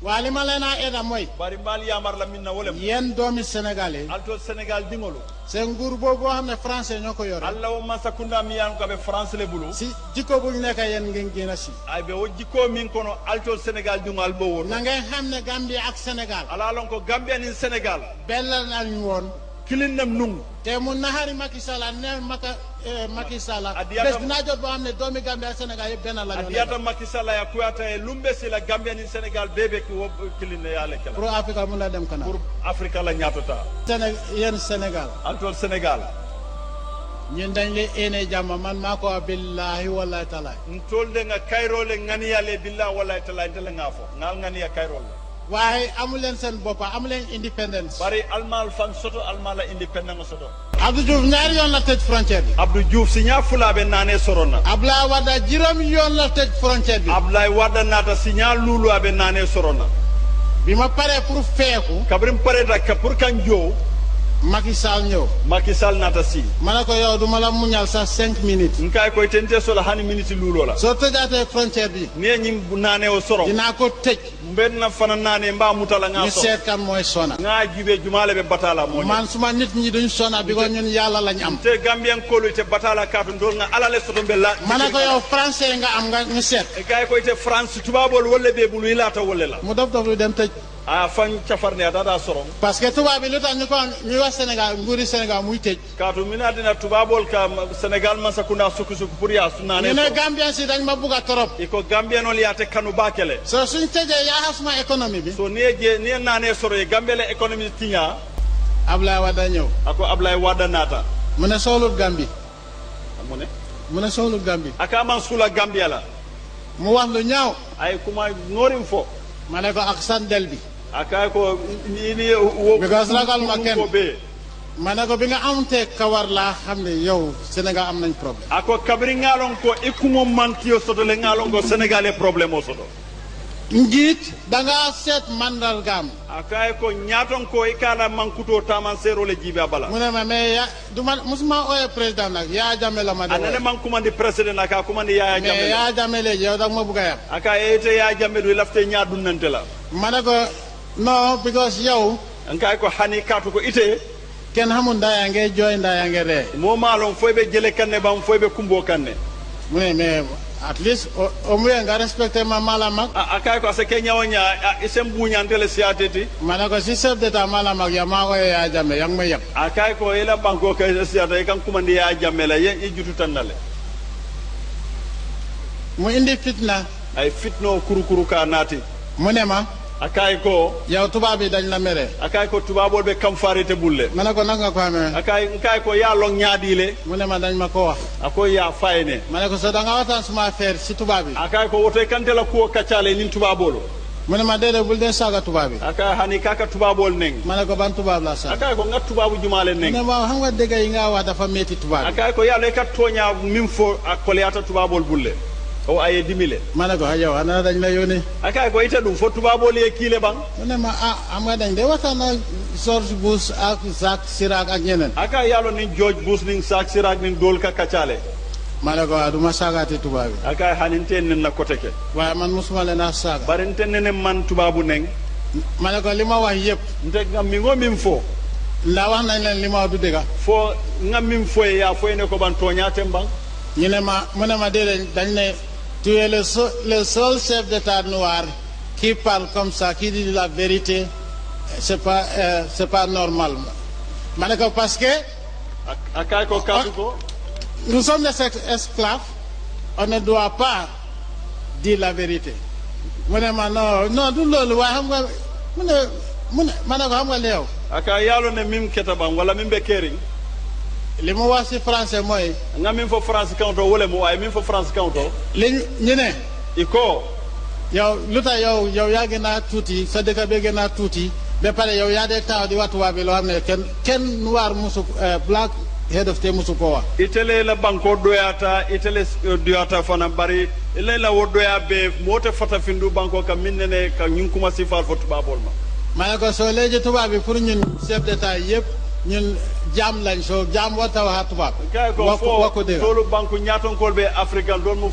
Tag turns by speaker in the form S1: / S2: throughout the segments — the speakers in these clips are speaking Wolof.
S1: wali malena eda moy
S2: bari mbal yamar la minna wolem
S1: yen doomi sénégalais
S2: alto sénégal dingolo
S1: c'est nguur boobu boo xam ne français ñoo ko yore
S2: alla o man sakunda mi yan ko be france le bulu
S1: si jikko buñ nekk yéen ngeen gën a si
S2: ay be o jikko min kono alto sénégal dingal bo won
S1: na ngeen xam ne Gambie ak Sénégal
S2: ala lon ko gambia ni sénégal
S1: bellal nañ woon
S2: kilin nam nungu
S1: te mu naxari Macky Sall ne Macky Sall
S2: Adiyata-
S1: bés dinaa jot boo xam ne doomi Gambie ak Sénégal yëpp benn la ñu
S2: adiyata Macky Sall ya kuyata e lumbe sila gambia ni sénégal bebe ko kilin ya le kala
S1: pour Afrique mun na dem kanam
S2: pour afrique la ñatota
S1: yéen Sénégal
S2: alto sénégal
S1: ñun dañ le ene jàmm man maa ko wax billahi wallahi taala
S2: ntolde nga kayrole ngani le billah wallahi taala ndela ngafo ngal ngani ya kayrole
S1: waaye amu leen seen bopp amu leen indépendance
S2: bari almal fan soto almala independent soto
S1: Abdou Diouf ñaari yoon la tëj frontière bi
S2: abdou diouf signa fulabe nane sorona
S1: Abdoulaye Wade juróom yoon la tëj frontière bi
S2: ablaye wada nata signa lulu abe nane sorona
S1: bi ma paree pour feeku
S2: kabrim pareta ka pour kan jo
S1: Macky Sall ñëw
S2: Macky Sall nata si
S1: ma ne ko yow du ma la muñal sax 5 minutes
S2: nkay koy tente sola hani minute lulo la
S1: soo tëjaatee frontière bi
S2: ne ñim nane o soro
S1: dinaa ko tëj
S2: benna fana nane mba mutala nga
S1: ñu
S2: so
S1: seet kan mooy sona
S2: nga jibe jumale be batala mo
S1: man suma nit ñi duñ sona bi ko ñun yàlla lañ am
S2: te gambien kolu te batala katu ndol nga alale soto be la
S1: ma ne ko yow français nga am nga ñu seet
S2: e kay koy te france tubabol wolle be bulu ilata wolle la
S1: mu dof lu dem tëj
S2: a fan cafarne ata soron
S1: parce que tubaab bi lu tax ñu ko ñu wax Sénégal nguuri Sénégal muy tëj
S2: katu mina dina tubabol ka sénégal man sakuna suku pour ya sunane
S1: ñu ne Gambien si dañ ma bugg a trop
S2: iko gambien ol yaate kanu bakele
S1: so suñ tëjee yaa suma économie bi
S2: so ni nane soro e gambele économie tiña
S1: Abdoulaye Wade ñëw
S2: ako ablay wada nata
S1: mu ne soxlut Gambie
S2: amone
S1: mu ne soxlut Gambie
S2: aka man sula gambia la
S1: mu wax lu ñaaw
S2: ay kuma norim fo
S1: ma ne ko ak sandel bi
S2: aka ko ni wo
S1: Because ragal ma kenn.
S2: ko be
S1: ma ne ko bi nga amutee kawar laa xam ne yow Sénégal am nañ problème
S2: ako kabri ngalon ko ikumo mantiyo soto le ngalon ko sénégalais problème o soto
S1: njiit danga seet mandargaam
S2: akay ko ñaton ko ikala mankuto taman sero le jibe abala
S1: mu ne ma mais ya du ma musuma ooyee président nag yaa jame la ma de
S2: anene
S1: wooye.
S2: man kumandi président aka kumandi yaya
S1: mais
S2: jamme
S1: yaa jame léegi yow dag ma bugg a yam
S2: aka ete ya jamme du lafte ñaadun nante la
S1: ma ne ko non because yow
S2: ankay ko hani katu ko ite
S1: kenn xamul ndaa yaa nge jooy ndaa yaa nge ree
S2: mo malon foybe jele kanne bam foybe kumbo kanne
S1: mu ne mais at least au moins nga respecté ma mala mag
S2: akay ko ase ke nyawonya isem buñantele siateti
S1: ma ne ko si chef d'état mala mag ya maa ooyee yaa jame yaa ngi may yab
S2: akay ko ila banko ke siata kan kumandi ya jamme la ye jutu tanale
S1: mu indi fitna
S2: ay fitno kuru ka nati
S1: mu ne ma
S2: akay ko
S1: yow tubaab yi dañ la mere
S2: akay ko tubabol be kam farite bulle
S1: ma ne ko nag nga ko amee
S2: akay ko ya long ñaadile
S1: mu ne ma dañ ma ko wax
S2: ako ya fayne
S1: ma ne ko so da nga waxtaan suma affaire si tubaab yi
S2: akay ko wote kantela ko kaccale nin tubabolo
S1: mu ne ma déedéet bul dee saaga tubaab yi
S2: akay hani kaka tubabol neng
S1: ma ne ko ban tubaab la saaga
S2: akay ko ngat tubabu jumale
S1: mu
S2: neng
S1: ne ma xam nga dégg yi nga wax dafa metti tubaab yi
S2: akay ko yalla ka toña min fo akoleyata tubabol bulle o aye dimile
S1: ma ne ko yow ana dañ la yónni
S2: akay ko ita dum fo tubabol ye kile bang
S1: mu ne ma xam nga dañ de waxtaan ak George Bush ak Jacques Chirac ak ñeneen
S2: akay yalo nin George Bush nin Jacques Chirac nin dol ka kaccale
S1: ma ne ko du ma saagaati tubaab yi
S2: akay haninte nin na koteke
S1: waaye man musuma leen a saaga
S2: barinte nen man tubabu neng
S1: ma ne ko li ma wax yëpp
S2: nte ngam mi ngo min fo
S1: ndax wax nañ leen li ma wax du dëgga
S2: fo ngam min foye ya foyne ko ban toñatem bang
S1: ñu ne ma mu ne ma déedéet dañ ne tu es le seul chef d'état noir qui parle comme ça qui dit la vérité c'est pas normal ma ne ko parce que
S2: akay ko kadu ko
S1: nous sommes des esclaves on ne doit pas dire la vérité mu ne ma non du loolu waaye xam nga mu ne ma ne ko xam nga leew
S2: aka yalo ne mim keta bang wala mim be kering
S1: li mu wax si français mooy
S2: nga min fo france kanto wala mo ay min fo france kanto
S1: li ñu ne
S2: iko
S1: yow lu tax yow yaa gën a tuuti sa dëkk bi gën a tuuti ba pare yow yaa dee taxaw di waxtuwaa bi loo xam ne kenn noir musu black head of te musu ko wax
S2: itele la banko doyata itele doyata fana bari ile la wo doya be mote fata findu banko ka minnene ka ñun kuma sifal fo tubabol
S1: ma ne ko soo léegi tubaab bi pour ñun chef d'état yëpp ñun jaam lañ soo jaam warta waxa tubaab
S2: kay ko
S1: wako dëgg
S2: tolu banku ñaton kol be african don mu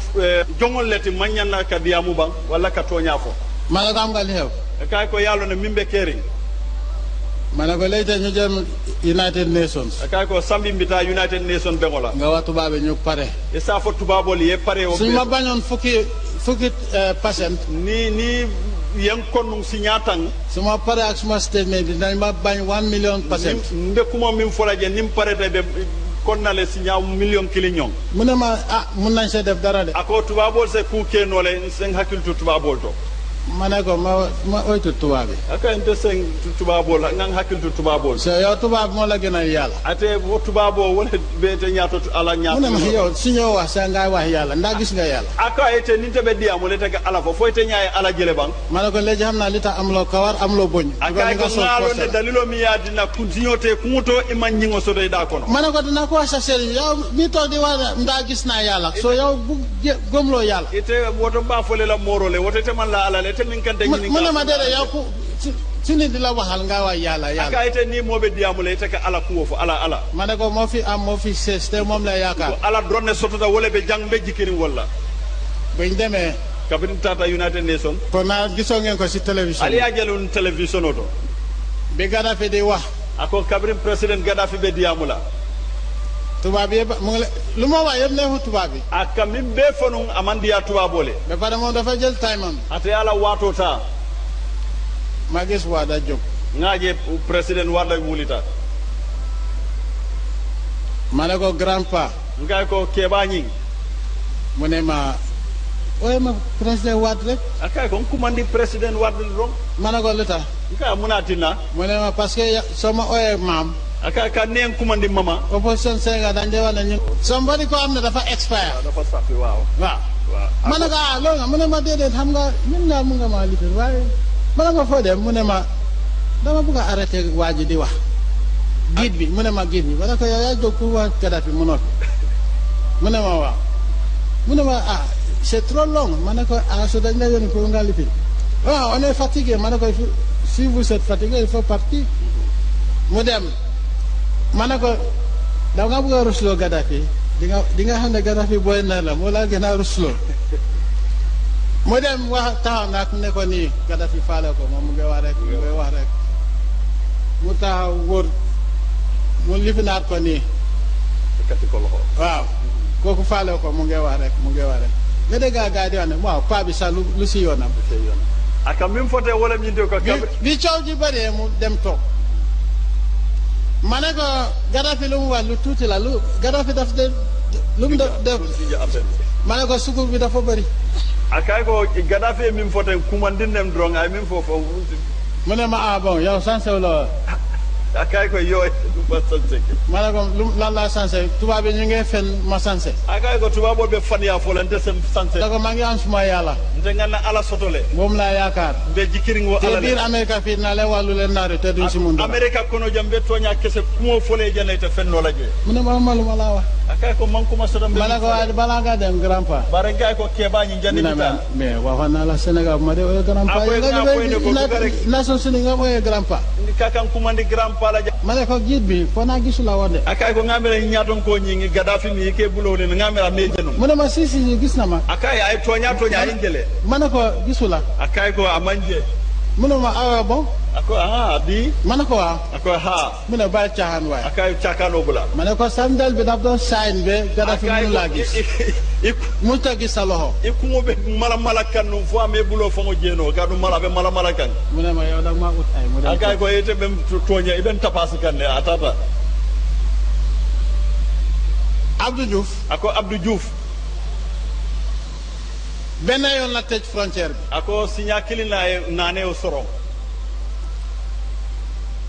S2: jongol leti mañana ka diamu bang wala ka toña fo
S1: ma ne ko am nga li xew
S2: akay ko yalo ne mimbe kering
S1: ma ne ko léegi ñu jëm United Nations
S2: akay ko sambi mbita United Nation bengola
S1: nga wax tubaab yi ñu pare
S2: e sa fo tubabol ye pare o
S1: suñ ma bañoon fukki percent
S2: ni yen konnum signatang
S1: suma pare ak suma statement bi dañ ma bañ 1 million percent
S2: mbe kuma min folaje nim pare be konnale signa million kiliñong
S1: mu ne ma mun nañ see def dara de
S2: ako tubabol se ku kenole sen hakiltu tubabol to
S1: ma ne ko ma oytu tubaab yi
S2: aka inte sen tubabol ngang hakiltu tubabol
S1: so yow tubaab moo la gën a yàlla
S2: ate wo tubabo wala bete ñaato ala ñaato
S1: mu ne ma yow su ñëw wax sa ngay wax yàlla ndax gis nga yàlla
S2: aka ete ninte be diamu le tega ala fo fo ite ñaaye ala jele bang
S1: ma ne ko léegi xam naa li tax amuloo kawar amuloo boñ
S2: aka ko ngalo ne dalilo mi yadina kuntiñote kumuto iman ñingo so day da kono
S1: ma ne ko dina ko wax sa sëriñ yow mi toog di wax ndaa gis naa yàlla so yow bu gëmloo yàlla
S2: ite woto ba fole la morole woto te man la ala le te min kan te ñini
S1: mu ne ma dede yow ku si nit di la waxal nga wax yàlla
S2: aka ite ni mobe diamu le te ka ala kuwo fo ala
S1: ma ne ko moo fi am moo fi sees te moom la yaakaar
S2: ala drone sotota wala be jang be jikirin wala
S1: buñ demee
S2: kabrin tata United Nation
S1: kon naa gisoo ngeen ko si télévision
S2: ali ajalun télévision oto
S1: bi Gaddafi di wax
S2: ako kabrin président Gaddafi be diamu la
S1: tubaab yëpp mu ngi lu ma wax yëpp neexu tubaab bi
S2: aka min be fonun amandiya tubabole
S1: ba pare moom dafa jël time am
S2: ate ala wato ta
S1: ma gis waa da jóg
S2: ngaje président wada wulita
S1: ma ne ko grandpa
S2: ngay ko keba ñing
S1: mu ne ma oye ma président Wade rek
S2: akay ko kumandi président wada rom
S1: ma ne ko lu tax
S2: nga munatina
S1: mu ne ma parce que soo ma ooyee maam
S2: aka ka neen kumandi mama
S1: opposition Sénégal dañ dee wax ne ñun somebody ko am ne dafa expire
S2: dafa safi waaw
S1: ma ne ko loolu nga mu ne ma déedéet xam nga ñun ñaar mu nga ma lifin waaye ma ne ko foo dem mu ne ma dama bëgg a arrêté waa ji di wax giid bi mu ne ma giid bi ma ne ko yow yaa jóg pour wax Gaddafi mu noppi mu ne ma waaw mu ne ma c'est trop long ma ne ko so dañ la yónni pour nga lifin on est fatigué ma ne ko si vous êtes fatigué il faut partir mu dem ma ne ko da nga bëgg a rusloo Gaddafi di nga xam ne Gaddafi booy na la moo laa gën a rusloo mu dem wax taxaw naa ne ko nii Gaddafi faale ko moom mu ngi wax rek mu taxaw wóor mu lifinaat ko nii
S2: kati ko loxo
S1: waaw kooku faale ko mu ngi wax rek nga dégg gaa di wax ne waaw paa bi sax lu si yoonam
S2: aka min fote wala min de ko
S1: bi coow ji bëree mu dem toog ma ne ko Gaddafi lu mu wax lu tuuti la lu Gaddafi daf de lu mu def ma ne ko sukur bi dafa bëri
S2: akay ko Gaddafi min fote kumandinem drong ay min fofo
S1: mu ne ma bon yow sansew la
S2: akay ko yo du ba sanse
S1: ma ne ko lan laa sanse tubaab bi ñu ngi fen ma sanse
S2: akay ko tubaab be fan ya folante sem sanse
S1: da ko maa ngi am suma yàlla
S2: nte nga na ala sotole
S1: moom laa yaakaar
S2: be jikiring wo ala
S1: te biir Amérique fii naa leen wàllu leen naari te duñ si mun dara
S2: Amérique kono jambe toña kese kumo fole jane te fen no la je
S1: mu ne ma maluma laa wax
S2: akay ko man kuma sotam
S1: ma ne ko waaye balaa nga dem grandpa
S2: bare ngay ko keba ñi jani bita
S1: mais waxoon naa la Sénégal ma de oye grandpa Nations Unies nga oye grandpa
S2: kakan kumandi grandpa la
S1: ma ne ko giit bi fo naa gisula woon de
S2: akay ko ngamere ñaaton ko ñi Gaddafi mi ke bulole ngamera me jenu
S1: mu ne ma si gis na ma
S2: akay ay toña injele
S1: ma ne ko gisula
S2: akay ko amanje
S1: mu ne ma awa bon
S2: ako di
S1: ma ne ko waaw
S2: ako
S1: mu ne bàyyi caaxaan waaye
S2: akay caaxaanoo bula
S1: ma ne ko sandal bi daf doon sayn be Gaddafi mënu laa gis mu ta gis sa loxo
S2: ikumo be mala kan no fo ame bulo fo mo jeno gadu mala kan
S1: mu ne ma yow dag ma ut ay mu dem
S2: akay ko yete bem toña iben tapasi kan ne atata
S1: Abdou Diouf
S2: ako Abdou Diouf
S1: benn yoon la tëj frontière bi
S2: ako signa kilina naane o soro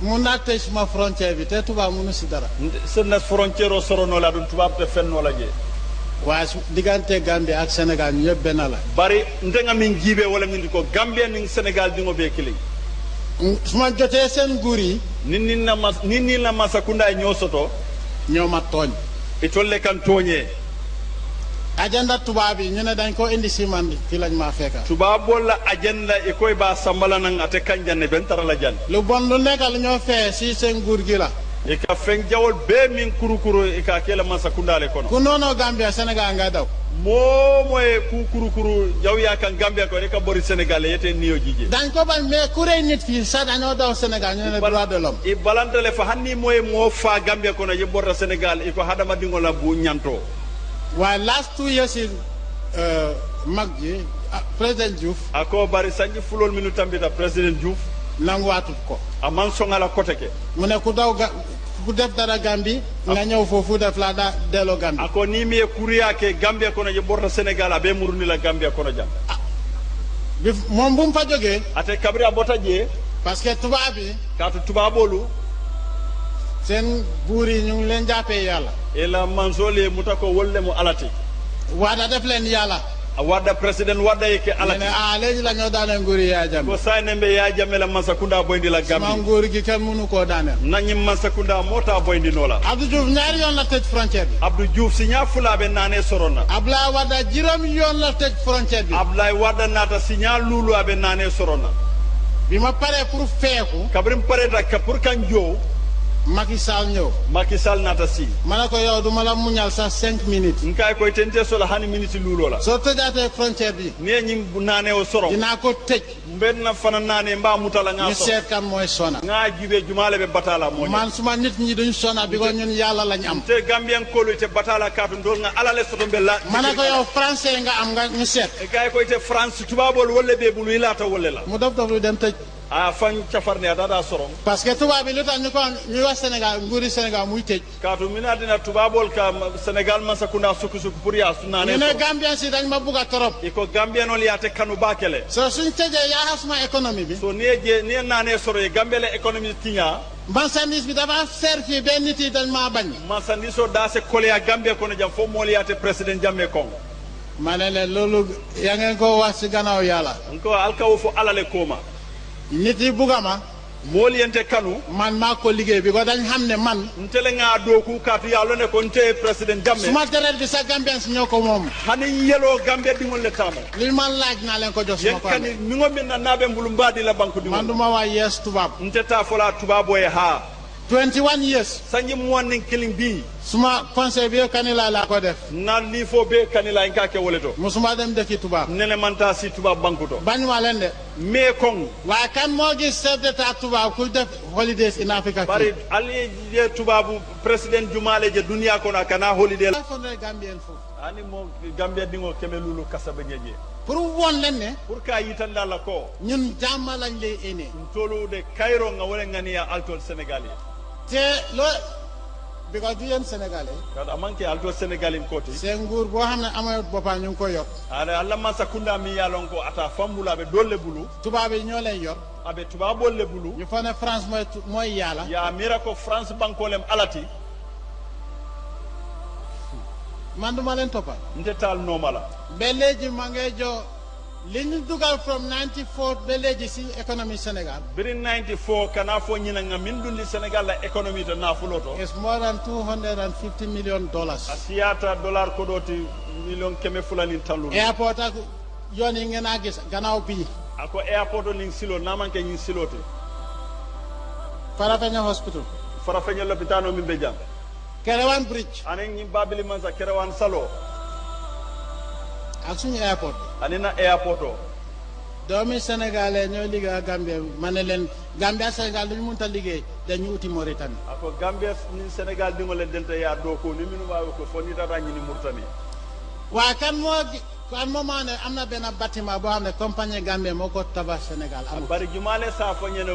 S1: mu naa tëj suma frontière bi te tubaab mënu si dara
S2: senna frontière o soro no la dun tubaab te fen no la je
S1: waaye diggante Gambie ak Sénégal ñu yëpp benn la
S2: bari ndenga min jibe wala min ko Gambie ni Sénégal dingo be kili
S1: suma jotee seen nguur yi
S2: ninni na masakunda ñoo soto
S1: ñoo ma tooñ
S2: itolle kan tooñee
S1: agenda tubaab yi ñu ne dañ ko indi si man fi lañ maa fekka
S2: tubaab la agenda e koy ba sambala nan ate kanjanne ben tara la jan
S1: lu bon lu nekk lu ñoo fee si seen nguur gi la
S2: e ka fen jawol be min kurukuru e ka kela masakunda le kono
S1: ku noonoo Gambia Sénégal nga daw
S2: moye ku kuru jaw ya kan Gambia ko ka bori Sénégal yete niyo jije
S1: dañ ko bañ mais kuré nit fi sa dañoo daw Sénégal ñu ne droit de l'homme
S2: i balantale fa hanni moye mo fa Gambia ko na je borta Sénégal iko hadama dingola bu ñanto
S1: waaye last 2 years mag ji président Diouf
S2: ako bari sanji fulol minu tambita président Diouf
S1: nanguwaatut ko
S2: aman songala koteke
S1: mu ne ku daw ku def dara Gambie nga ñëw foofu def la da delloo Gambie
S2: ako ni mi kuriya ke Gambia kono je borta Sénégal abe muruni la Gambia kono jam
S1: bi moom bu mu fa jógee
S2: ate kabri a bota je
S1: parce que tubaab bi
S2: kaatu tubabolu
S1: seen buur yi ñu ngi leen jàppee yàlla
S2: e la mansole mutako wolle mu alati
S1: waada def leen yàlla
S2: wadda président wadda yake alati
S1: ne léegi la ñoo daaneel nguur yi yaa jame
S2: ko saynembe ya jame la Mansakunda boyndi la Gambie
S1: sama nguur gi kenn mënu koo daaneel
S2: nañi Mansakunda mota boyndi nola
S1: Abdou Diouf ñaari yoon la tëj frontière bi
S2: Abdou Diouf si ñaa fulaabe naane soronna
S1: Ablaye Wade juróomi yoon la tëj frontière bi
S2: Ablaye Wade naata si ñaa luulu abe naane soronna
S1: bi ma paree pour feeku
S2: kabrim pareta ka pour kan joo
S1: Macky Sall ñëw
S2: Macky Sall naata si
S1: ma ne ko yow duma la muñal sax 5 minutes
S2: nkay koy tente sola hani minute luulo la
S1: soo tëjaatee frontière bi
S2: ne ñi naane o soro
S1: dinaa ko tëj
S2: mbenna fana naane mba mutala nga
S1: ñu
S2: so
S1: seet kan mooy sona
S2: nga jibe jumaale be batala mo
S1: man suma nit ñi duñ sona bi ko ñun yàlla lañ am
S2: te Gambien kolu te batala kaatu ndol nga alale soto be la
S1: ma ne ko yow français nga am nga ñu seet
S2: kay koy te France tubabol wolle be bulu ilata wolle la
S1: mu dof lu dem tëj
S2: a fan cafarne dada soron
S1: parce que tubaab bi lu tax ñu ko ñuy wax Sénégal nguuri Sénégal muy tëj
S2: kaatu mina dina tubabol ka Sénégal Mansakunda suku pour ya sunane
S1: ñu ne Gambien si dañ ma bugg a trop
S2: iko Gambien ol yaate kanu bakele
S1: so suñ tëjee yaa xam suma économie bi
S2: so ne naane soro e Gambele économie tiña
S1: marchandise bi dafa seer fii benn nit yi dañ maa bañ
S2: marchandise o da se kole ya Gambie kono jam fo mool yaate président Jammeh Kong
S1: ma ne leen loolu yaa ngeen ko wax si gannaaw yàlla
S2: ko alkawo fo alale koma
S1: nit yi bugga ma
S2: mool yente kanu
S1: man maa ko liggéey bi ko dañ xam ne man
S2: ntele nga doku kaatu yàlla ne ko nte président Jammeh
S1: suma deret bi sa Gambien si ñoo ko moom
S2: hani yelo Gambie dingol le tamo
S1: li man laaj naa leen ko jox suma ko
S2: yenkani mi ngo min na nabe mbulu mbadi la banku dingol
S1: man duma wax yes tubaab
S2: nte ta fola tubabo e ha
S1: 21 years
S2: sanji morning killing bi
S1: suma conseil bi kanila laa ko def
S2: na li fo be kanila inka ke woleto
S1: musuma dem dëkki tubaab
S2: nene manta si tubab bankuto
S1: bañ ma leen de
S2: me kong
S1: waaye kan moo gis chef d'état tubaab ku def holidays in Africa
S2: bari ali je tubabu président jumale je dunia kono kana holiday
S1: 500 Gambien foofu
S2: ani mo Gambia dingo keme lulu kasabe nyeje
S1: pour won leen ne
S2: pour ka yitanda la ko
S1: ñun jàmm lañ lay ene
S2: tolu de Cairo nga wala ngani ya altol sénégalais
S1: te loo because du yéen sénégalais
S2: kada amanke altol sénégalais koti
S1: seen nguur boo xam ne amayut boppam ñu ngi ko yor
S2: ala Allah Mansakunda mi yalon ko ata fambula be dolle bulu
S1: tubaab yi ñoo leen yor
S2: abe tubabol le bulu
S1: ñu fa ne France mooy yàlla
S2: ya mira ko France bankolem alati
S1: man duma leen toppal
S2: nte tal nomala
S1: ba léegi ma ngay jo li ñu dugal from 94 ba léegi si économie Sénégal
S2: birin 94 kana fo ñina nga min dundi Sénégal la économie to na fuloto
S1: is more than $250 million
S2: asiyata dollar ko doti million keme fulani tallu
S1: airport ak yoon yi ngeen a gis gannaaw bii
S2: ako airport ning silo namanke ñin silote
S1: Farafenni hospital
S2: Farafenni lopitano min be jam
S1: Kerewan bridge
S2: anen ñin babili mansa Kerewan salo
S1: ak suñu airport
S2: anina airport o
S1: doomi sénégalais ñooy liggéey ak Gambie ma ne leen Gambie Sénégal lu ñu mënta liggéey dañu uti Mauritanie
S2: ako Gambie ni Sénégal dingo len delta ya do ko ni minu waaw ko fo ni tata ñini Mauritanie
S1: waaye kan moo maa ne am na benn bâtiment boo xam ne compagnie Gambie moo ko tabax Sénégal amul
S2: bari jumale sa fo ñene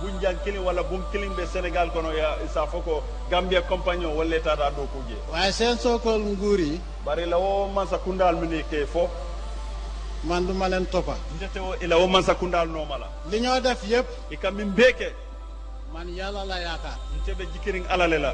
S2: bunjan kilin wala bun kilin be Sénégal kono ya sa fo ko Gambie compagnie wala tata do ko je
S1: waaye seen sookol nguur yi
S2: bari la wo Mansakundal mini ke fo
S1: man duma leen toppa
S2: ndete wo ila wo Mansakundal no mala
S1: li ñoo def yëpp
S2: e kam min beke
S1: man yàlla la yaakaar
S2: ntebe jikiring alale la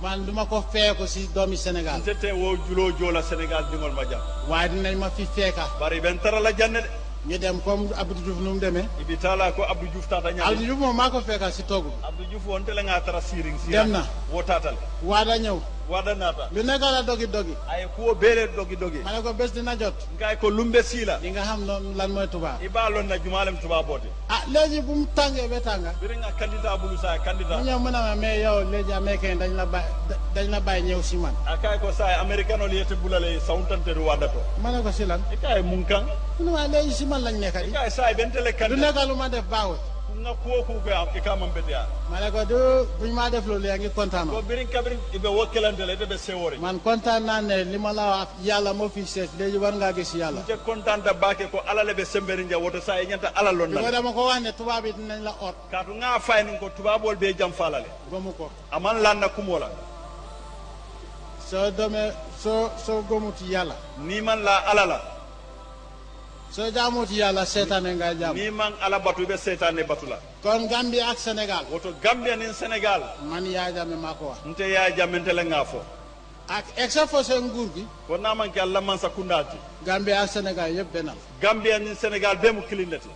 S1: man duma ko feeku si doomi Sénégal
S2: ndete wo julo jola Sénégal dingol ma jam
S1: waaye dinañ ma fi feeka
S2: bari ben tara la janne de
S1: ñu dem comme Abdou Diouf nu mu demee
S2: ibitala ko Abdou Diouf tata ñaan
S1: Abdou Diouf moom maa ko feeka si toogu
S2: Abdou Diouf won tele nga tara siring
S1: dem na
S2: wo tatal
S1: waada ñëw
S2: wada nata
S1: lu nekk la dogi
S2: ay ko bele dogi
S1: ma ne ko bés dina jot
S2: ngay ko lumbe sila
S1: di nga xam noonu lan mooy tubaab
S2: ibalon na jumalem tuba bote
S1: léegi bu mu tàngee ba tànga
S2: biri nga candidat bulu sa candidat
S1: mu ñëw mën a ma mais yow léegi américain dañ la bàyyi dañ la bàyyi ñëw si man
S2: akay ko say americano li yete bulale sawntante do wadato
S1: ma ne ko si lan
S2: ikay munkan
S1: mu ne ma léegi si man lañ nekka di
S2: ikay say bentele kan
S1: du nekka lu ma def baaxul
S2: nga ko ko ikama betia
S1: ma ne ko du buñ ma def loolu yaa ngi kontaan
S2: ko birin kabrin ibe wokkelante le be sewore
S1: man kontaan naa ne li ma la wax yàlla moo fi seet léegi war ngaa gis yàlla
S2: te kontaan da baake ko alale be semberi nja woto say ñanta alal lon
S1: ko dama ko wax ne tubaab yi dinañ la ot
S2: kaatu nga fay ni ko tubabol be jam falale
S1: gomu ko
S2: aman lan na kumola
S1: soo demee soo gomuti yàlla
S2: ni man la alala
S1: soo jaamuti yàlla seetaane nga jaam
S2: ni man ala batu be setane batula
S1: kon Gambie ak Sénégal
S2: woto Gambia ni Sénégal
S1: man yaa jame maa ko wax
S2: nte ya jamentele nga fo
S1: ak except for seen nguur gi
S2: ko naman ke Allah man sakundati
S1: Gambie ak Sénégal yëpp benn la
S2: Gambia ni Sénégal be mu kilindati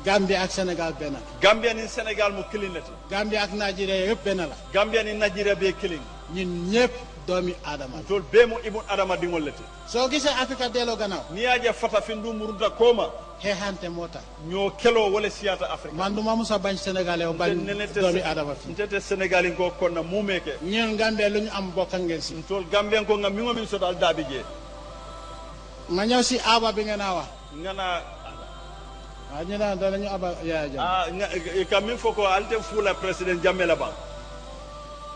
S1: Gambie ak Sénégal benn la
S2: Gambia ni Sénégal mu kilindati
S1: Gambie ak Nigeria yëpp benn la
S2: Gambia ni Nigeria be kiling
S1: ñun ñëpp doomi aadama la
S2: tol be mu ibun adama dingol leti
S1: soo gisee Afrique delloo gannaaw
S2: ni aje fata findu murunta koma
S1: xeexante moo tax
S2: ñoo kelo wala siyata Afrique
S1: man du ma musa bañ Sénégalais o bañ doomi aadama fi
S2: ntete Sénégal ko konna mumeke
S1: ñun Gambie lu ñu am bokk ngeen si
S2: tol Gambien ko nga mingo min so dal dabi je
S1: ma ñëw si aba bi ngeen a wax
S2: ngana
S1: waaw ñu naan danañu aba Yaya Jammeh
S2: ka min foko alte fula président Jammeh la ba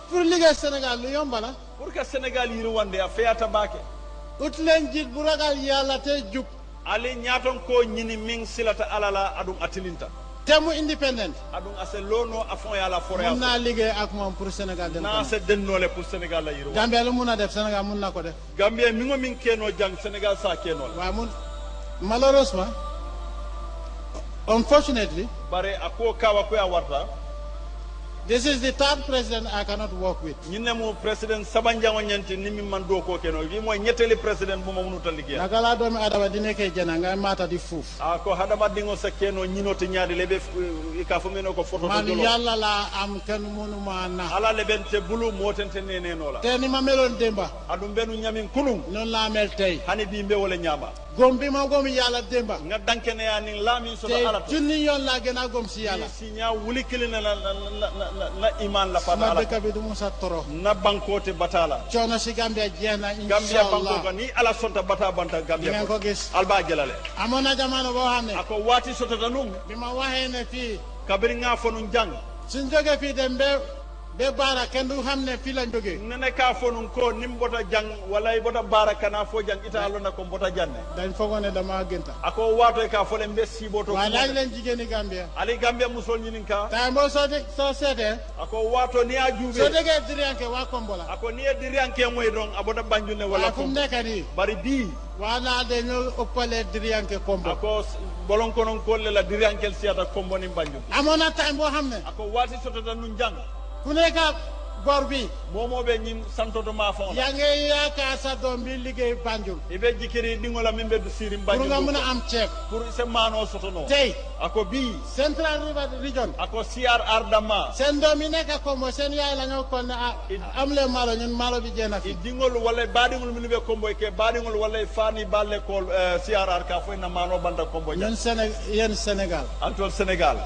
S1: pour liggéey Sénégal lu yomb la
S2: pour que Sénégal yiri wande a feyata baake
S1: ut leen jiit bu ragal yàlla te jub
S2: ali ñaaton ko ñini min silata alala adum atilinta
S1: te mu independent
S2: adum ase lono a fon yala fore
S1: mun naa liggéey ak moom pour Sénégal dem
S2: na se dennole pour Sénégal la yiri wande
S1: Gambie lu mun a def Sénégal mun na ko def
S2: Gambie mingo min keno jang Sénégal sa keno la
S1: waaye mun malheureusement unfortunately
S2: bare ako kawa ko ya warta
S1: this is the third president I cannot work with
S2: ñinne mo président sabanjango ñanti ni min man do ko keno wi moy ñetteli président bu ma mënuta liggéey
S1: naka laa doomi adama di nekkee jana ngay maata di fuuf
S2: ko hadama dingo sa keno ñinoti ñaadi lebe ka fu meno ko photo
S1: man
S2: do
S1: yàlla laa am kenn mënuma na
S2: ala lebente bulu motente nene no la
S1: te ni ma meloon démba
S2: adum benu ñamin kulum
S1: noonu laa mel tey
S2: hani bi mbe wala ñama
S1: gom bi ma gom yàlla démba
S2: nga dankene ya ni lami so
S1: te
S2: ala
S1: junni yoon laa gën a gom si yàlla
S2: si nya wuli kilina la iman la fata
S1: ma
S2: ala
S1: dëkk bi du musa toro
S2: na bankote batala
S1: coono si Gambia jeex na
S2: Gambia banko
S1: inshallah
S2: ko ni ala sonta bata banta
S1: di
S2: Gambia
S1: ngeen ko gis
S2: alba jelale
S1: amoon na jamono boo xam ne
S2: ako wati sota tanum
S1: bi ma waxee ne fii
S2: kabiri nga fonu jang
S1: suñ jógee fii dem be baara kenn du xam ne fii lañ jógee
S2: nene ka fonu ko nim bota jang wala bota barakana fo jang ita alona ko bota janne
S1: dañ foogoo ne dama gënta
S2: ako wato ka fole mbe siboto
S1: waaye laaj leen jigéeni Gambia
S2: ali Gambia musol ñinin ka
S1: tay boo soo seetee
S2: ako wato ni a
S1: soo
S2: juube
S1: déggee diriyanke waa Kombola
S2: ako ni e diriyanke moy don abota banjune wala
S1: waaye fu mu nekk nii
S2: bari bi
S1: waa naa dañoo ëppale diriyanke Kombo
S2: ako bolon konon kolle la diriyankel siata komboni banjune
S1: amoon na time boo xam ne
S2: ako wati sotota nun jang
S1: ku nekk bor bi
S2: momoɓe ñin santoto ma fon
S1: yaa ngi yaakaar sa doom bi liggéey Banjul
S2: ibe jikiri dingola min be siri
S1: pour
S2: banjul
S1: nga mën a am ceeb
S2: pour se mano sotono
S1: tey
S2: ako bi
S1: Central River Region
S2: ako CRR dama
S1: seen doom yi nekk Kombo seen yaay la ñoo kon ne am leen maalo ñun maalo bi jeex na fi
S2: i dingol walla baɗigol min ɓe komboy ke baɗigol walla fani balle ko CRR ka foy na mano banda komboy
S1: ñun yéen Sénégal
S2: antol Sénégal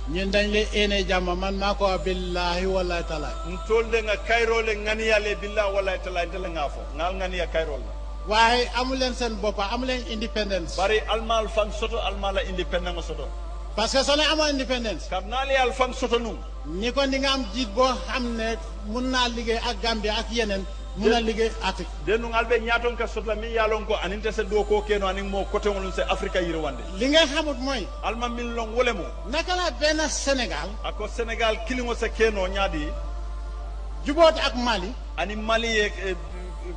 S1: ñun dañ le ene jàmm man maa ko wax billahi wallahi taala
S2: ntolde nga kayrole nganiyale billah wallahi taala ndele nga fo ngal nganiya kayrol
S1: waaye amu leen seen boppa amu leen independence
S2: bari almal fan soto almala independent soto
S1: parce que soo leen amoo independence
S2: karnali al fan soto num
S1: ni ko di nga am jiit boo xam ne mun naa liggéey ak Gambie ak yeneen mun a liggéey Afrique
S2: denu ngalbe ñaaton ka sotla mi yalon ko aninte se do ko keno anin mo côté ngol se Afrique yiri wande
S1: li nga xamut mooy
S2: alma min long wolemo
S1: naka la benn Sénégal
S2: ako Sénégal kilingo se keno ñaadi
S1: juboote ak Mali
S2: ani Mali e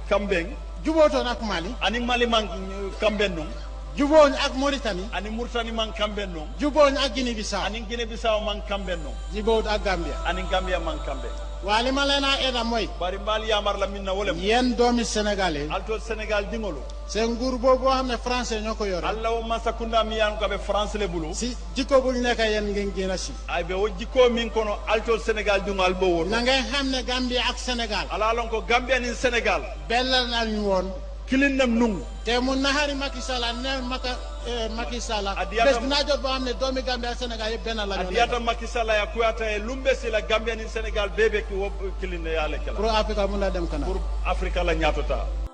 S2: Kambeng
S1: jubootoon ak Mali
S2: ani Mali man Kamben non
S1: jubooñ ak Mauritanie
S2: ani Mauritanie man Kamben non
S1: jubooñ ak Guinée Bissau
S2: ani Guinée Bissau man Kamben non
S1: juboout ak Gambia
S2: ani Gambia man Kamben
S1: waa li ma leen a eda mooy
S2: bari mbal yamar la minna wolem
S1: yéen doomi sénégalais
S2: alto Sénégal dingolo
S1: seen nguur boobu boo xam ne français ñoo ko yore
S2: alla o masakunda mi yan ko be France le bulu
S1: si jikko buñ nekk yéen ngeen génn a si
S2: ay be o jikko min kono alto Sénégal dingo albo won
S1: na ngeen xam ne Gambie ak Sénégal
S2: ala lon ko Gambia ni Sénégal
S1: benn nañ woon
S2: kilin nung
S1: te mu nahari Macky Sall ne Macky Sall
S2: Adiyata-
S1: bés dina jot boo xam ne doomi Gambia Sénégal yëpp benn la ñu
S2: adiyata Macky Sall ya kuyata e lumbe sila Gambia ni Sénégal bebe ki kilin ya le kala
S1: pour Afrique mun na dem kanam
S2: pour Afrique la ñatota